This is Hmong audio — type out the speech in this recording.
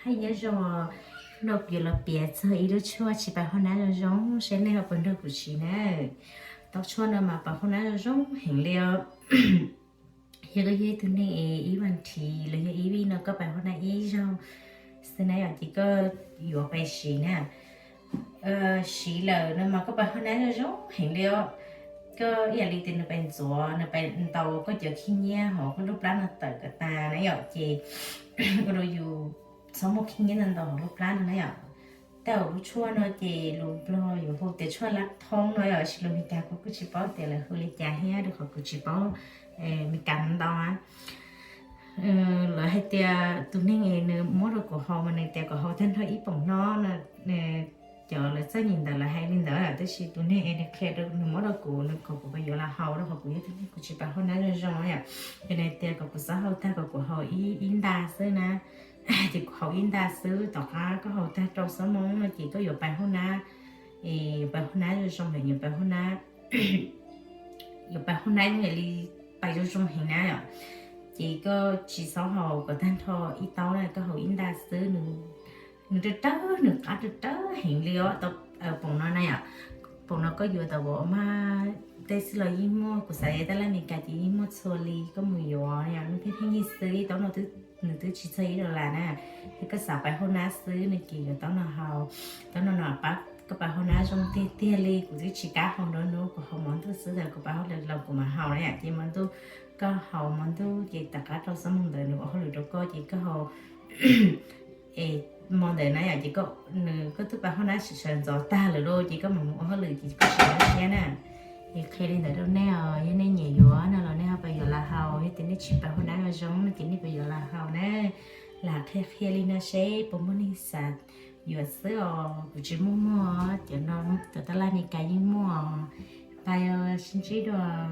Hais nyob zoo, no kuv yuav los piav txog ib lub tshuaj tsis pais hauv nab zoo zoo, seb nej ho puas nrog kuv siv na. Tau tshuaj no mas pais hauv nab zoo zoo heev li os. Yog koj yog ib tug neeg es ib vas thiv los yog ib vij no koj pais hauv nab ib zaug xwb na yom, ces koj yuav pais siv na. Siv lawm no mas koj pais hauv nab zoo zoo heev li os. Koj ib yam li tias nws pais ntxuav, nws pais ntaus koj cov khib nyiab hauv koj lub plab no tawm kom tas na yom, ces ua rau yus txhob muaj khib nyiab ntau ntau hauv lub plab no na yom. Tej zaum lub tshuaj no ces lus Nplog yuav hu tias tshuaj lab thoob no yom, tab sis lus Meskas kuv kuj tsis paub tias lawv hu li cas thiab, rau qhov kuv tsis paub Meskas ntau na. Lawv hais tias tus neeg es nws muab rau kuv haus mas nws tias kom haus tag nrho ib poom no, cov lawv txawj nyiam ntawd lawv hais li ntawd, tab sis tus neeg es nws qhia rau, nws muab rau kuv, nws kom kuv pais yuav los haus, rau qhov kuv yog tus neeg kuv tsis pais hauv nab zoo zoo yom. Ces nws tias kom kuv xav haus tag kom kuv haus ib nta xwb na. Ces kuv haus ib nta xwb, tom qab koj haus tag rau xob moos no ces koj yuav pais hauv nab, pais hauv nab zoo zoo lawm, yuav pais hauv nab, yuav pais hauv nab zoo li pais zoo zoo heev na yom. Ces koj tsis txhob haus kom tag nrho ib taub na, koj haus ib nta xwb. Nws rawv rawv, nws qab rawv rawv heev li os. Poom no na yom, poom no koj yuav tau vov mas tej xwb los yeej muaj, kuv xav yog tab laj Meskas ces yeej muaj txhua li, koj mus yuav yom, nws pheej pheej yig xwb, ib taub no nws twb tsis txog ib dollar na. Yog koj xav pais hauv nab xwb no ces yuav taub no haus. Taub no no pab koj pais hauv nab zoo tiag tiag li, kuv twb tsis kam haus nruab hnub, kuv haus hmo ntuj xwb, thaum kuv pais hauj lwm los kuv mam haus na yom. Ces hmo ntuj koj haus hmo ntuj ces tom qab rau xob moos ntawd nws ua hauj lwm rau koj ces koj haus hmo ntawd na yom, ces nws koj twb pais hauv nab sawv ntxov tag lawm lauj, ces koj mam mus ua hauj lwm ces koj tsis nyuaj siab na. Es qhia li ntawd rau nej os, yog nej nyiam yuav no los nej ho pais yuav los haus, yog tias nej tsis pais hauv nab zoo zoo no ces nej pais yuav los haus na. Lam qhia qhia li no seb puas muaj neeg xav yuav xwb os, kuv tsis muaj muag, cov no cov tab laj Meskas yeej muaj. Pais os, sib ntsib dua.